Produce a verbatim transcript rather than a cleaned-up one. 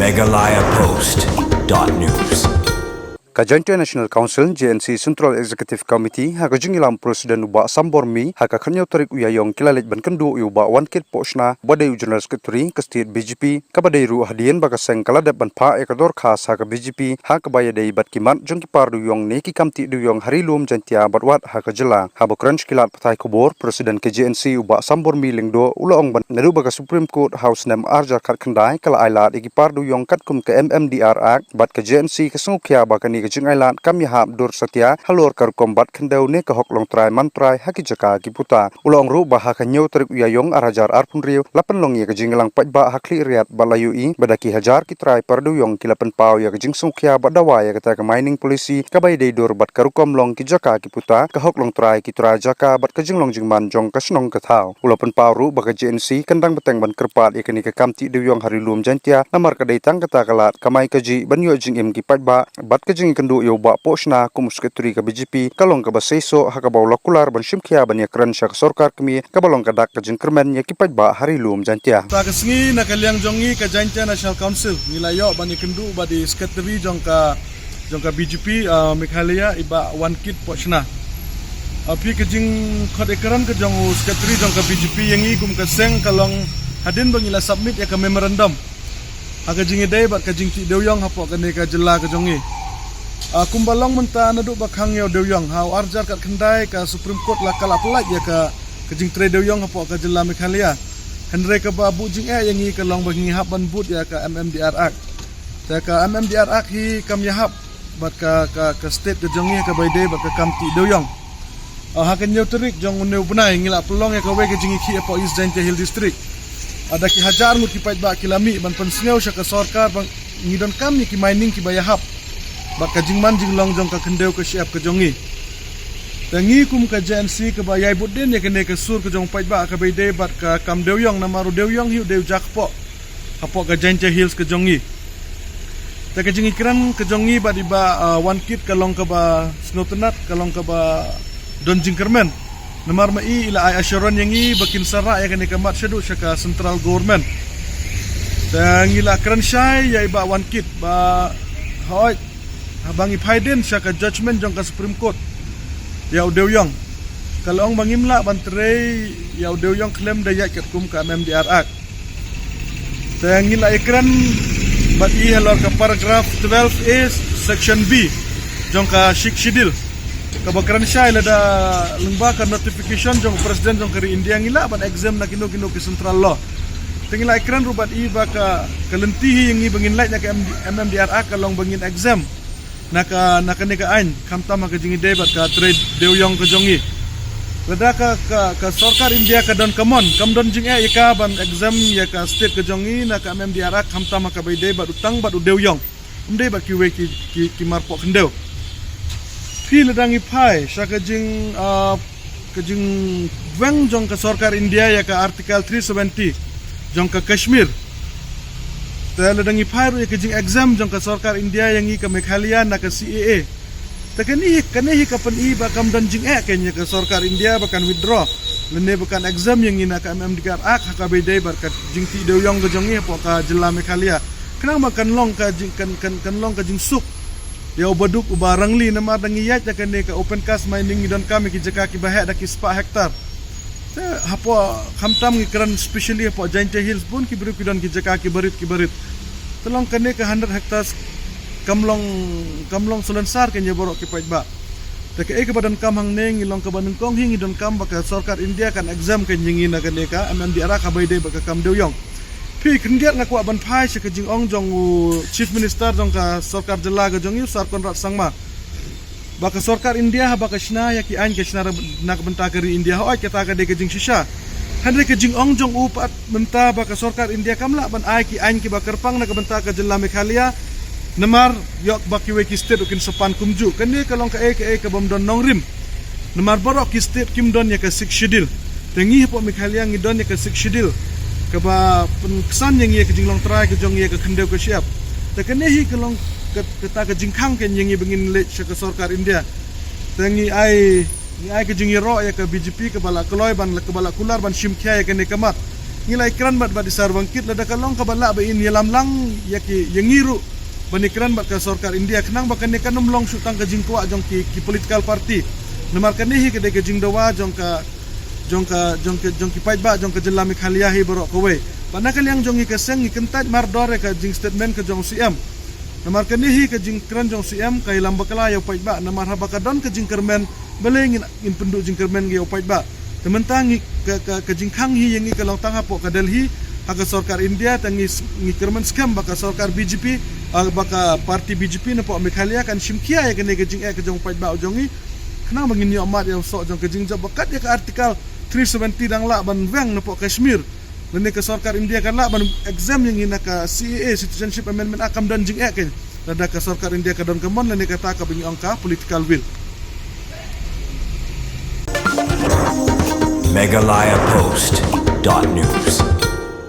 Meghalaya Post dot news. Ka Jaintia National Council, J N C, Central Executive Committee, ha ka jingïalam President u Bah Sambor Mee, ha ka khatñiew tarik u Ïaïong ki la leit ban kynduh ïa u Bah Wankit Pohshna, ba dei u General Secretary ka State B J P, kaba dei ruh hadien ba ka seng ka la dep ban phah ïa ka dorkhas ha ka B J P, ha kaba ïadei bad ki mat jong ki par dewïong ne ki kam tih dewïong ha Ri Lum Jaintia bad wat ha ka jylla. Haba kren sha ki lad pathai khubor, President ka J N C u Bah Sambor Mee Lyngdoh u la ong ba naduh ba ka Supreme Court ha u snem ar hajar khatkhyndai ka la ailad ïa ki par dewïong katkum ka M M D R Act, bad ka J N C ka sngewkhia ba kane ka jingailad kam ïahap dur satia halor ka rukom bat khyndew ne ka hok longtrai mantrai ha ki jaka ki puta. U la ong ruh ba ha ka hynñiew tarik u Ïaïong ar hajar arphew hynriew la pynlong ïa ka jingïalang paidbah ha Khliehriat bad la ïohi ba da ki hajar ki trai par dewïong ki la pynpaw ïa ka jingsngewkhia bad dawa ïa kata ka mining policy kaba ïadei dur bad ka rukom long ki jaka ki puta, ka hok longtrai ki trai jaka bad ka jinglong jingman jong ka shnong ka thaw. U la pynpaw ruh ba ka J N C kan dang bteng ban kyrpad ïa kane ka kam tih dewïong ha Ri Lum Jaintia, namar ka dei tang kata ka lad kamai kajih ban ïoh jingim ki paidbah, bad ka jingïakynduh ïa u Bah Pohshna kum u Secretary ka B J P ka long kaba seisoh ha kaba u la kular ban shimkhia ban ïakren sha ka sorkar kmie kaba long ka dak ka jingkyrmen ïa ki paidbah ha Ri Lum Jaintia. Ta ka sngi na ka liang jong ngi ka Jaintia National Council ngi la ïoh ban ïakynduh bad i Secretary jong ka jong ka B J P, ah, Meghalaya, i Bah Wankit Pohshna. Ah, phi, ka jingkhot ïakren ka jong u Secretary jong ka B J P ïa ngi kum ka seng ka long hadien ba ngi la submit ïa ka memorandum ha ka jingïadei bad ka jingtih dewïong hapoh kane ka jylla ka jong ngi. Ah, kumba long mynta naduh ba khang ïa u dewïong ha u ar hajar khatkhyndai ka Supreme Court la ka la pyllait ïa ka, ka jingtrei dewïong hapoh ka jylla Meghalaya. Hynrei kaba buh jingeh ïa ngi ka long ba ngi hap ban bud ïa ka M M D R Act. Te ka M M D R Act hi kam ïahap bad ka, ka, ka state ka jong ngi ha kaba ïadei bad ka kam tih dewïong. Ah, ha ka hynñiew tarik jong une u bnai ngi la pynlong ïa kawei ka jingïakhih hapoh East Jaintia Hills District. Ah, da ki hajar ngut ki paidbah ki la mih ban pynsngew sha ka sorkar ba ngi donkam ïa ki mining kiba ïahap bad ka jingman jinglong jong ka khyndew ka shyiap ka jong ngi. Te ngi kum ka J N C kaba ïai bud dien ïa kane ka sur ka jong u paidbah ha kaba ïadei bad ka kam dewïong, namar u dewïong hi u dei u ja kpoh hapoh ka Jaintia Hills ka jong ngi. Te ka jingïakren ka jong ngi bad i Bah, ah, Wankit ka long kaba sngewtynnat, ka long kaba don jingkyrmen. Namar ma i, i la ai assurance ïa ngi ba kin sa rah ïa kane ka mat shaduh sha ka central government. Te ngi la kren shai ïa i Bah Wankit ba hooid, haba ngi phai dien sha ka judgment jong ka Supreme Court ïa u dewïong, ka la ong ba ngim lah ban trei ïa u dewïong khlem da ïaid katkum ka M M D R Act. Te ngi la ïakren bad i halor ka paragraph twelve A section B jong ka Sixth Schedule, kaba kren shai lada lyngba ka notification jong u President jong ka ri India ngi lah ban exempt na kino kino ki central law. Te ngi la ïakren ruh bad i ba ka, ka lynti hi ïa ngi ba ngin leit na ka M D, M M D R Act ka long ba ngin exempt na ka, na kane ka aiñ, khamtam ha ka jingïadei bad ka trei dewïong ka jong ngi. Lada ka, ka, ka sorkar India ka don ka mon, kam don jingeh ïa ka ban exempt ïa ka state ka jong ngi na ka M M D R Act, khamtam ha kaba ïadei bad u tang bad u dewïong, ym dei bad kiwei ki, ki, ki mar poh khyndew. Phi, lada ngi phai sha ka jing, ah, ka jingweng jong ka sorkar India ïa ka Article three seventy jong ka Kashmir. Te lada ngi phai ruh ïa ka jingexempt jong ka sorkar India ïa ngi ka Meghalaya na ka C A A. Te kane hi, kane hi ka pyni ba kam don jingeh kein ïa ka sorkar India ba kan withdraw lane ba kan exempt ïa ngi na ka M M D R Act ha kaba ïadei bad ka jingtih dewïong ka jong ngi hapoh ka jylla Meghalaya. Khnang ba kan long ka jing, kan, kan, kan long ka jingsuk ïa u baduk u ba rangli, namar da ngi ïaid da kane ka open cast mining ngi donkam ïa ki jaka kiba heh da ki spah hektar. Te hapoh, khamtam ngi kren specially hapoh Jaintia Hills, bun ki briew ki don ki jaka kiba rit kiba rit. Te long kane ka hundred hectares kam long, kam long salonsar kein ïa baroh ki paidbah. Te kaei kaba donkam hangne, ngi long kaba nyngkong hi ngi donkam ba ka sorkar India kan exempt kein ïa ngi na kane ka M M D R Act ha kaba ïadei bad ka kam dewïong. Phi, khyndiat nga kwah ban phai sha ka jingong jong u Chief Minister jong ka sorkar jylla ka jong ngi, u Sir Conrad Sangma, ba ka sorkar India haba ka shna ïa ki aiñ ka shna na ka bynta ka ri India, hooid kata ka dei ka jingshisha. Hynrei ka jingong jong u pat mynta ba ka sorkar India kam lah ban ai ki aiñ kiba kyrpang na ka bynta ka jylla Meghalaya, namar ïoh ba kiwei ki state ruh kin sa pan kumjuh. Kane ka long kaei kaei kabym don nongrim. Namar baroh ki state kim don ïa ka Sixth Schedule. Te ngi hapoh Meghalaya ngi don ïa ka Sixth Schedule, kaba pynksan ïa ngi ïa ka jinglong trai ka jong ngi ïa ka khyndew ka shyiap. Te kane hi ka long ka, kata ka jingkhang kein ïa ngi ba ngin leit sha ka sorkar India. Te ngi ai, ngi ai ka jingïaroh ïa ka B J P kaba la kloi ban, kaba la kular ban shim khia ïa kane ka mat. Ngi la ïakren bad bad i Sir Wangkit lada ka long kaba lah ba in ïalam lang ïa ki ïa ngi ruh ban ïakren bad ka sorkar India khnang ba kane kan ym long shuh tang ka jingkwah jong ki ki political party. Namar kane hi ka dei ka jingdawa jong ka jong ka jong ka jong ki paidbah jong ka jylla Meghalaya hi baroh kawei. Bad na ka liang jong ngi ka seng ngi kyntait mardor ïa ka jingstatement ka jong u C M. Namar kane hi ka jingkren jong u C M ka ïalam bakla ïa u paidbah namar haba ka don ka jingkyrmen balei ngin ngin pynduh jingkyrmen ïa u paidbah. Te mynta ngi ka ka ka jingkhang hi ïa ngi ka long tang hapoh ka Delhi ha ka sorkar India te ngi ngi kyrmen skhem ba ka sorkar B J P, ah, ba ka party B J P napoh Meghalaya kan shim khia ïa kane ka jingeh ka jong u paidbah u jong ngi. Khnang ba ngin ïoh mad ïa u soh jong ka jingjop ba kat ïa ka article three seventy dang lah ban weng napoh Kashmir. Lane ka sorkar India kan lah ban exempt ïa ngi na ka C A A, Citizenship Amendment Act, kam don jingeh kein. Lada ka sorkar India ka don ka mon lane kata kaba ngi ong ka political will. Meghalaya Post dot news.